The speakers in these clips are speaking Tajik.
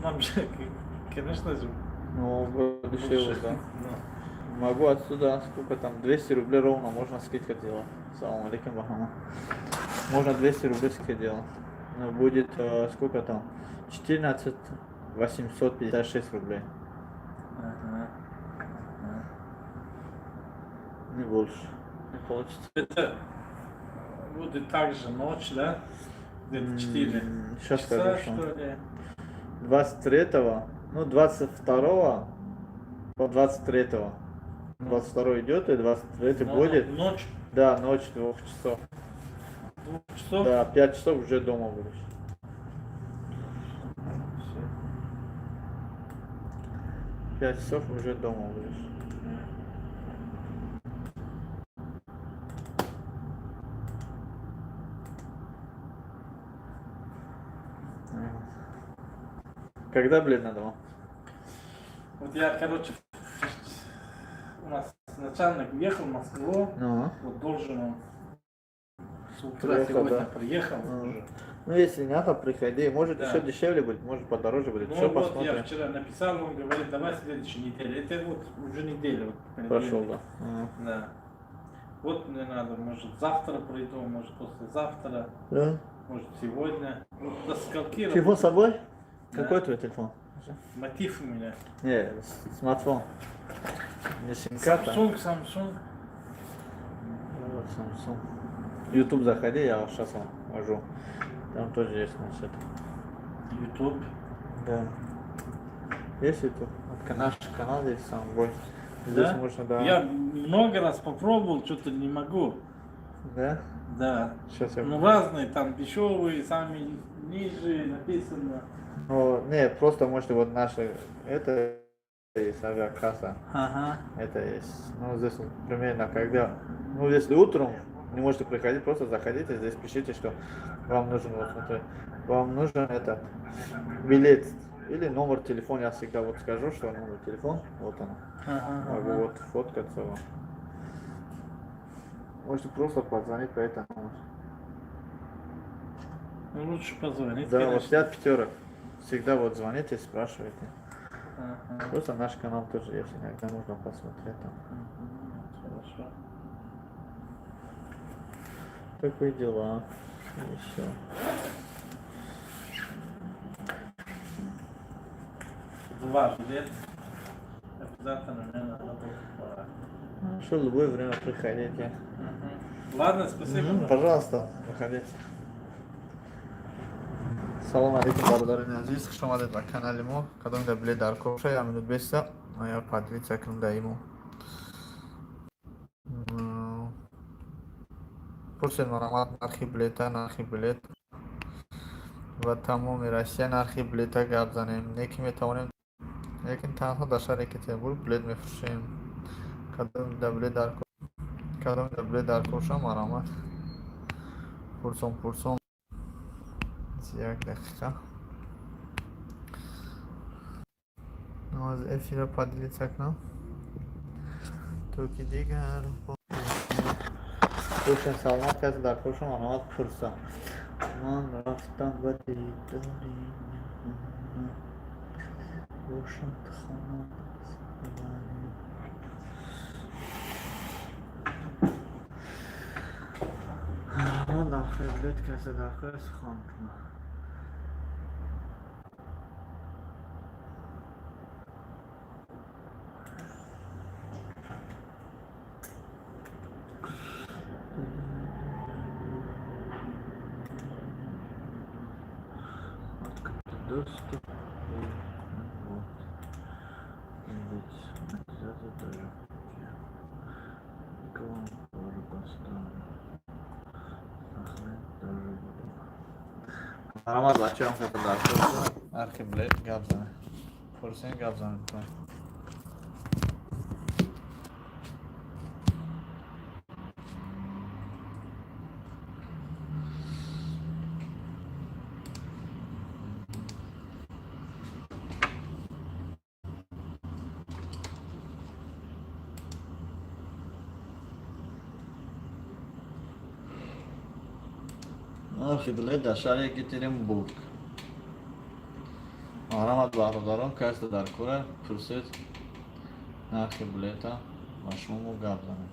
Нам же, конечно же, Ну, дешевле, лучше. Да. Ну, Могу отсюда, сколько там, 200 рублей ровно можно скидка делать. Салам алейкум, Бахама. Можно 200 рублей скидка делать. Ну, будет, сколько там, 14 856 рублей. Не больше. Не получится. Это будет также ночь, да? Где-то 4 Сейчас часа, скажу, что. Что ли? 23, ну 22 по 23. 22 идет и 23 Ну, будет. ночь Да, ночь 2 часов. 2 часов. Да, 5 часов уже дома будешь. Всё. 5 часов уже дома будешь. Ага. Когда, блин, надо вам? Вот я, короче, у нас начальник уехал в Москву, Ну, вот должен он с утра Приехал, сегодня да. приехал Ну. уже. Ну, если надо, приходи. Может, Да. еще дешевле будет, может, подороже будет. Ну Все вот я посмотрим. Вчера написал, он говорит, давай следующей неделе. Это вот уже неделя. Вот, понедельник. Прошел, да. Ага. Да. Вот мне надо, может, завтра приду, может, послезавтра, Да. может, сегодня. Вот до скольки Телефон с собой? Да. Какой твой телефон? Мотив у меня. Не, смартфон. Не сим-карта. Samsung, Samsung. Вот Samsung. YouTube заходи, я сейчас вам вожу. Там тоже есть у нас это. YouTube. Да. Есть YouTube? Вот наш канал здесь сам бой. Здесь Да? можно, да. Я много раз попробовал, что-то не могу. Да? Да. Сейчас я. Ну разные, там дешевые, сами ниже написано. Ну, не, просто можете вот наши, это есть авиакасса, это есть. Ну, здесь вот примерно когда, ну, если утром не можете приходить, просто заходите, здесь пишите, что вам нужен, вот смотри, вам нужен этот билет или номер телефона, я всегда вот скажу, что номер телефон, вот он. Могу вот фоткаться вам. Можете просто позвонить по этому номеру. Ну, лучше позвонить, Да, вот конечно. 5 пятерок. Всегда вот звоните, спрашивайте. Просто наш канал тоже есть, иногда можно посмотреть там. Хорошо. Такие дела. И все. Два билета. Обязательно мне надо покупать. Ну, что, любое время приходите. Мгм. Ладно, спасибо. Пожалуйста, проходите. Салом алейкум, бародарони азиз, хуш омадед ба канали мо. Кадом дар билет дар коша, я минут беста, я поделиться кунам дар имо. Пурсед марамат нархи билета, нархи билет ва тамоми Россия нархи билета гап занем. Не ки метавонем, лекин танҳо дар шаҳри Екатеринбург билет мефурӯшем. Кадом дар билет дар кадом дар билет дар коша, марамат. Пурсон, пурсон. Як дақиқа. Аз эфира поделиться кунам. То ки дигар бошен саломат, касе дар коша марамат пурса. Ман рафтам ба дидори меҳмона. Бошад хона вале. Ман нархи билет касе дар кор сухан кунам. Открытый доступ и вот. Здесь монетизация тоже. Рекламу тоже поставлю. Сохранить тоже буду. Марамат бачаам каса дар кор нархи билет гап занем. Пурсен, гап занем. Нархи билет дар шаҳри Екатеринбург. Марҳамат, бародарон, касе дар кора, пурсед нархи билета, ба шумо мо гап занем.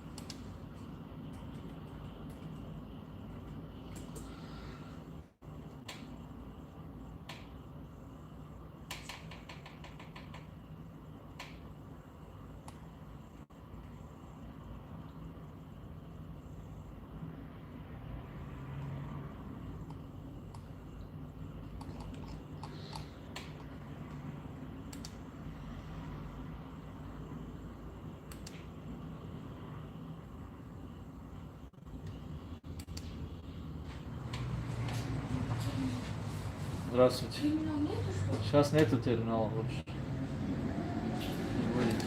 Здравствуйте. Терминал нету, что ли? Сейчас нету терминала больше. Не будет.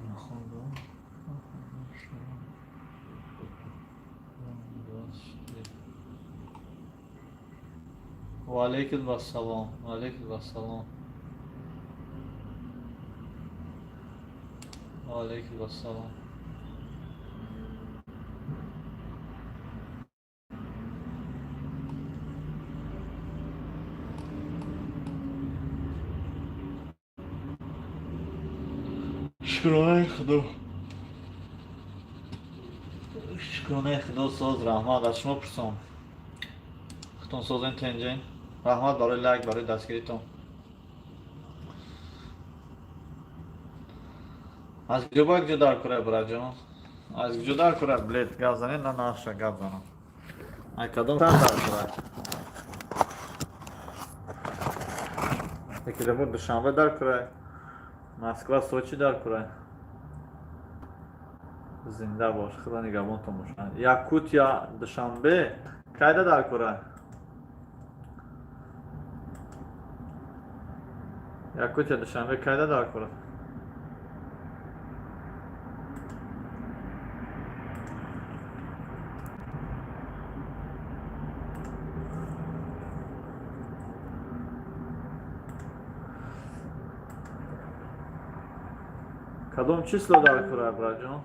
Походу, хорошо. 24. Ва алейкум ассалом. Ва алейкум ассалом. Ва алейкум ассалом. Шукронаи Худо. Шукронаи Худо, соз, раҳмат, аз шумо пурсом. Худтон созен, тенҷен. Раҳмат барои лайк, барои дастгиритон. Аз куҷо ба куҷо дар кора, бираҷон? Аз куҷо дар кора билет, гап занед, на наша гап занам. Ай кадом шаҳр дар кора? Екатеринбург, Душанбе дар кора. Москва, Сочи дар кора. Зинда бош, Худо нигаҳбонтон бошад. Якутия, Душанбе, кайда дар кора? Якутия, Душанбе, кайда дар кора? Кадом число дар кора, браҷон?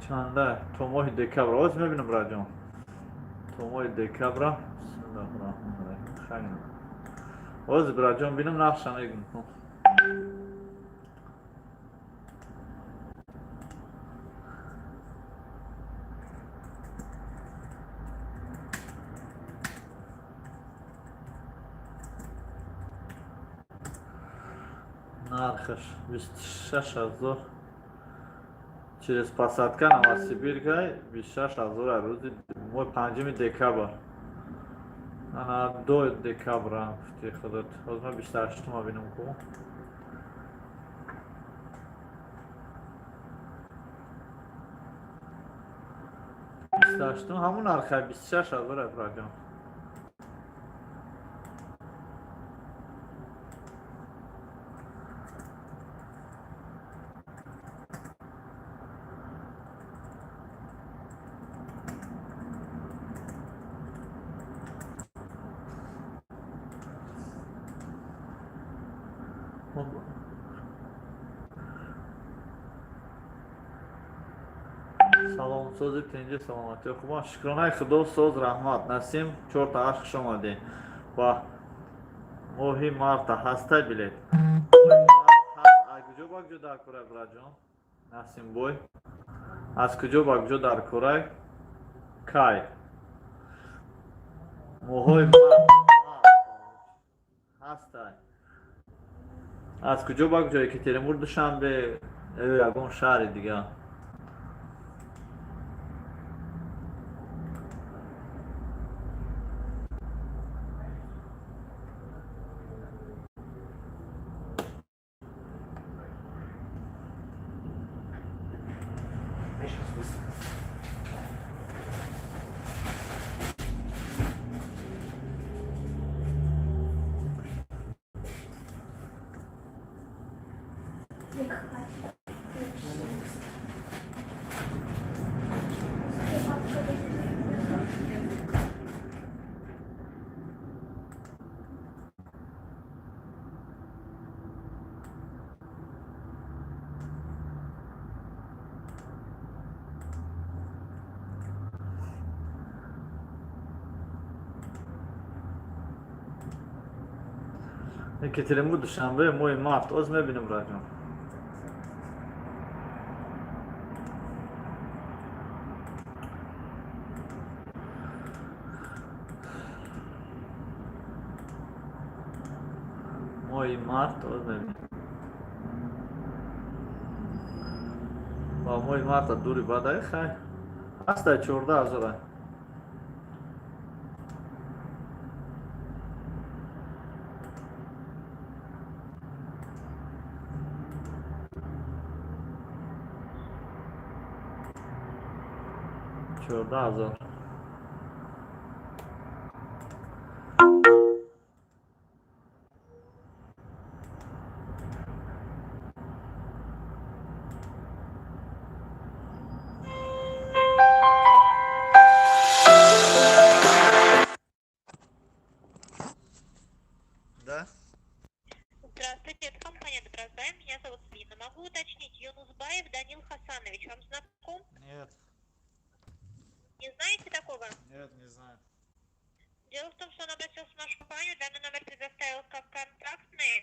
Чанда? То моҳи декабр. Оз мебинам, браҷон. То моҳи декабра. Бисмиллоҳир-роҳманир-роҳим. Хайр. Оз, браҷон, бинам, нақша мегум. Нархаш 26 000 через посадка Новосибиркай, 26 000 рӯзи моҳи панҷуми декабр. Ана до декабра гуфти худат. Ҳозир ман 28-ума бинам ку. 28-ум ҳамун нарха 26 000, браҷон. Салом, сози, тинҷи, саломатӣ, хубон? Шукронаи Худо, соз, раҳмат. Насим чорта аш, хуш омадӣ. Ва Моҳи марта ҳастай билет? Моҳи март ҳаст. Аз куҷо ба куҷо дар курай, браҷон? Насимбой. Аз куҷо ба куҷо дар курай? Кай? Моҳои март ҳастай. Аз куҷо ба куҷо? Екатеринбург, Душанбе, ё ягон шаҳри дигар? Я сейчас быстро. Не хватит. Екатеринбург, Душанбе, моҳи март. Оз мебинем, браҷон. Моҳи март оз мебинем. Ба моҳи марта дури бадай, хай. Ҳастай, 14 ҳазора. 14 ҳазор. Да? Здравствуйте, это компания Доброзайм, меня зовут Лина. Могу уточнить, Юнусбаев Данил Хасанович вам знаком? Нет. Не знаете такого? Нет, не знаю. Дело в том, что он обратился в нашу компанию, данный номер предоставил как контактный.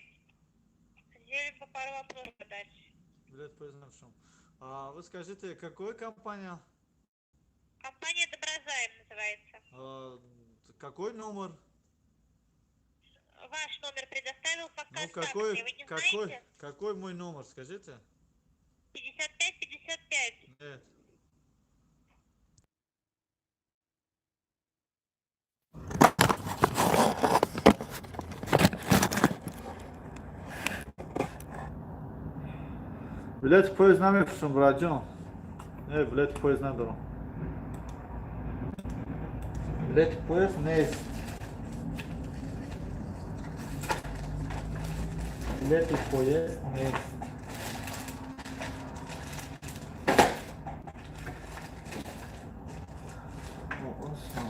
Хотели бы пару вопросов задать. Билет поезд на шум. А вы скажите, какой компания? Компания Доброзайм называется. А, какой номер? Ваш номер предоставил как Ну контактный, какой, вы не какой, знаете? Какой мой номер, скажите? 55-55. Нет. Билет поезд намефурӯшам, братҷон. Не, билет поезд надорам. Билет поезд нест. Билети поезд нест. Ну, осам.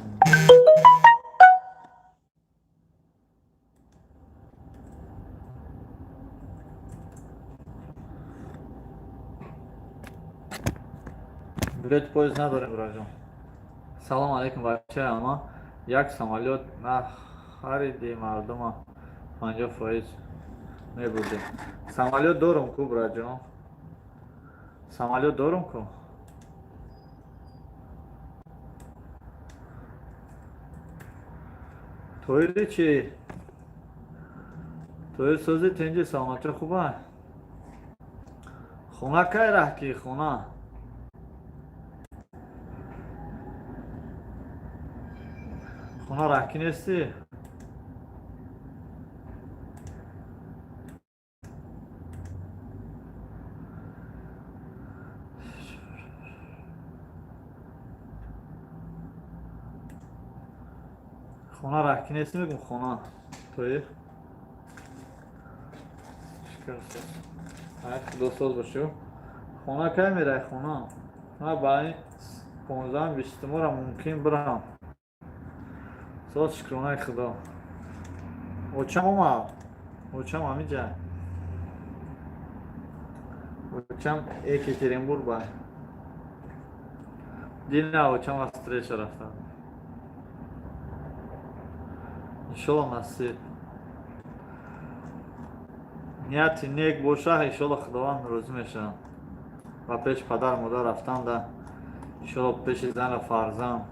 Билети поезд надорем, братҷон. Салом алейкум, бачаи ама. Як самолёт нахариди, мардума 50% мебурдем. Самолёт дорум ку, братҷон. Самолёт дорум ку. Тоири чӣ? Тоир сози, тинҷи, саломатӣ хуба? Хона кай раҳ ки хона? Хона раҳкӣ нестӣ? Хона раҳкӣ нестӣ, мегум, хона. Тоир? Шукр. Ай, худо соз бошӣ. Хона кай мерай хона? Ман ба ин 15-20-умора мумкин бирам. Соз, шукронаи худо. Очам омад. Очам ҳамиҷа. Очам Екатеринбург бай. Дина очам аз встреча рафтам. Иншолло, насиб. Нияти нек боша, иншолло Худованд розӣ мешавад. Ба пеши падару модар рафтанда, иншолло пеши зану фарзанд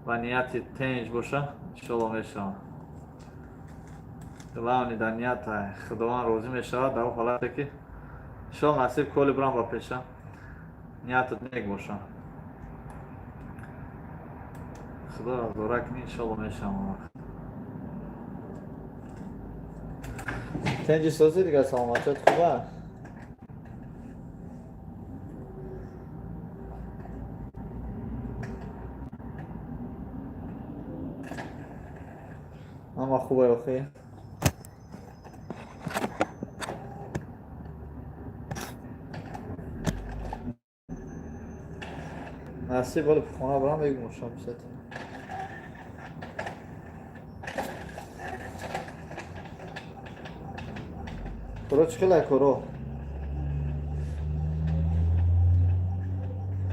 ва нияти тинҷ боша, иншолло мешавад. Главный дар ният Худованд розӣ мешавад дар он ҳолате ки иншолло насиб коли бурам ба пеша ниятат нек боша. Худоро зора кунӣ, иншолло мешавад он вақт. Тинҷи созӣ дигар, саломатият хуб аст? Ҳама хубе охи? Насиб ҳоли хона бурам бегум шом сет. Коро чӣ хелай коро?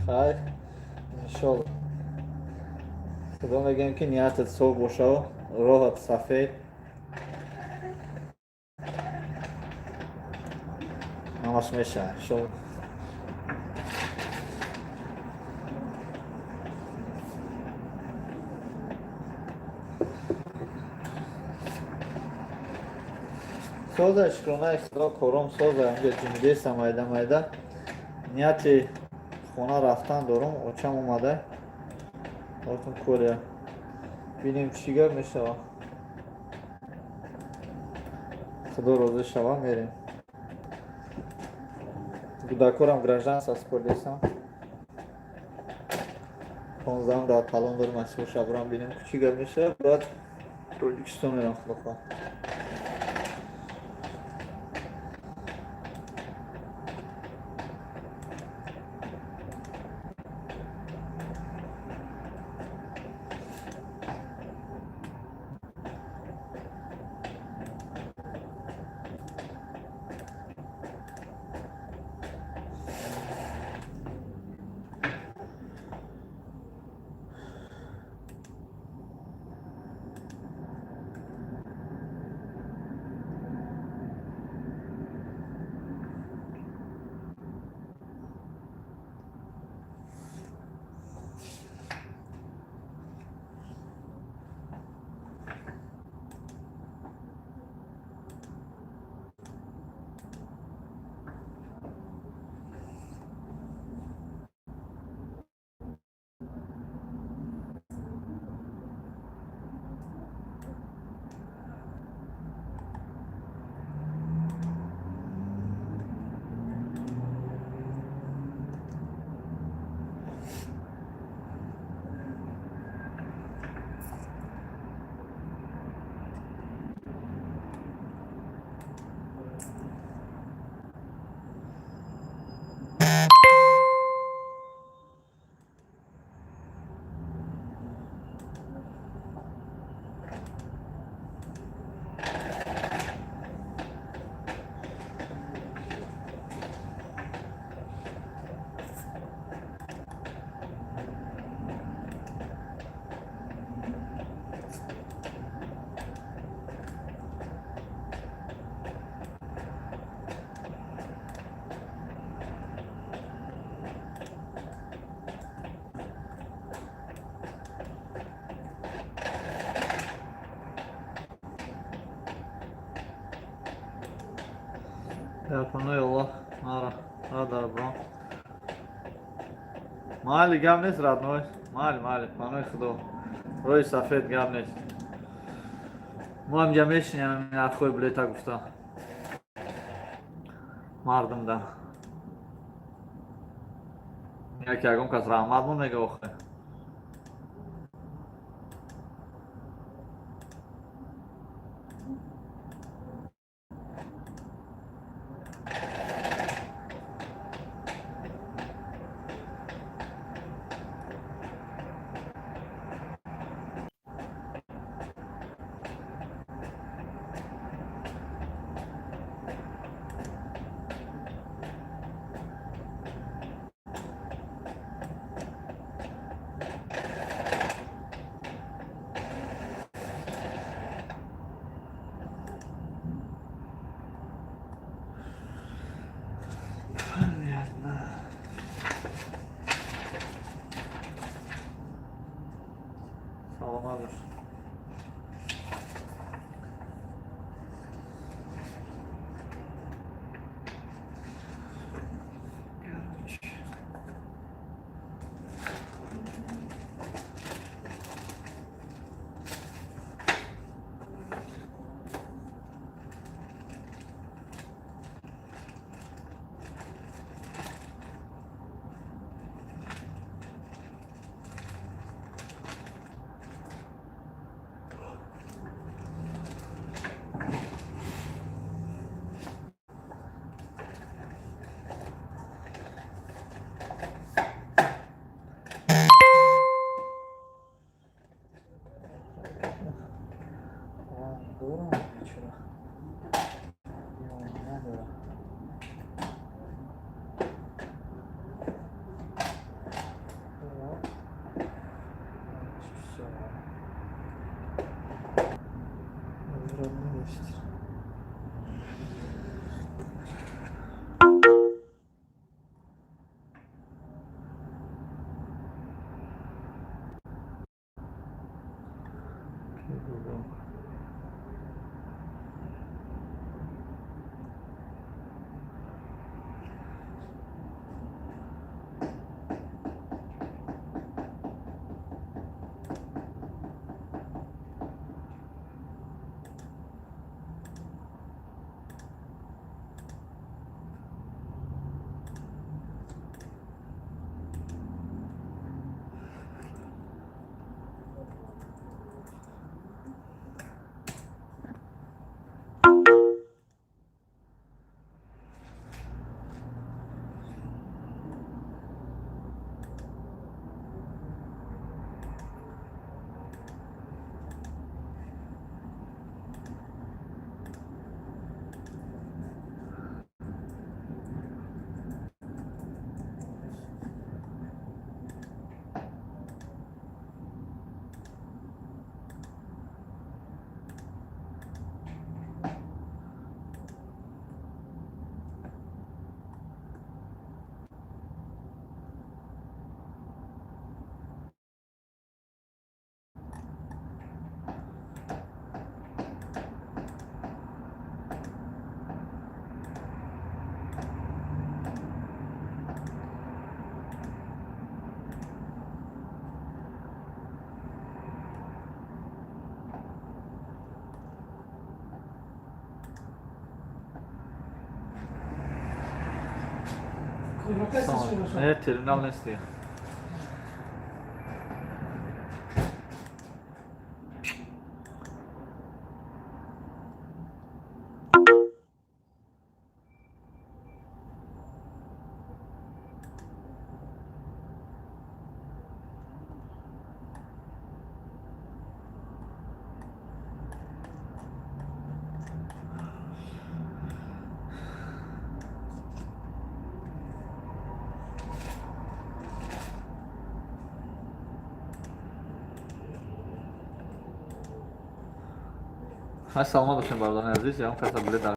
Хайр, иншолло. Худо мегӯем ки ниятат соф бошаву роҳат сафед. Ҳамаш мешавад иншолло. Соза, шукронаи Худо, кором соза, инҷа ҷумдеса майда майда. Нияти хона рафтан дорум, очам омада. Отун кория. Бинем чӣ гап мешава. Худо розӣ шава, мерем. Гудакорам гражданство спордесам. 15 дар талон дорум, аз шабрам бинем чӣ гап мешава. Баъд Тоҷикистон мерам, Худо хоҳад. Дар панои Аллоҳ мара радар бро. Майли, гап нест, родной. Майли, майли, панои Худо. Роҳи сафед, гап нест. Мо ҳам инҷа мешинем, нархҳои билета гуфта. Мардумда. Яке ягон кас раҳмат мо мега охе. Не, терминал нести. Саломат бошем, бародарони азиз, ягон каса билет.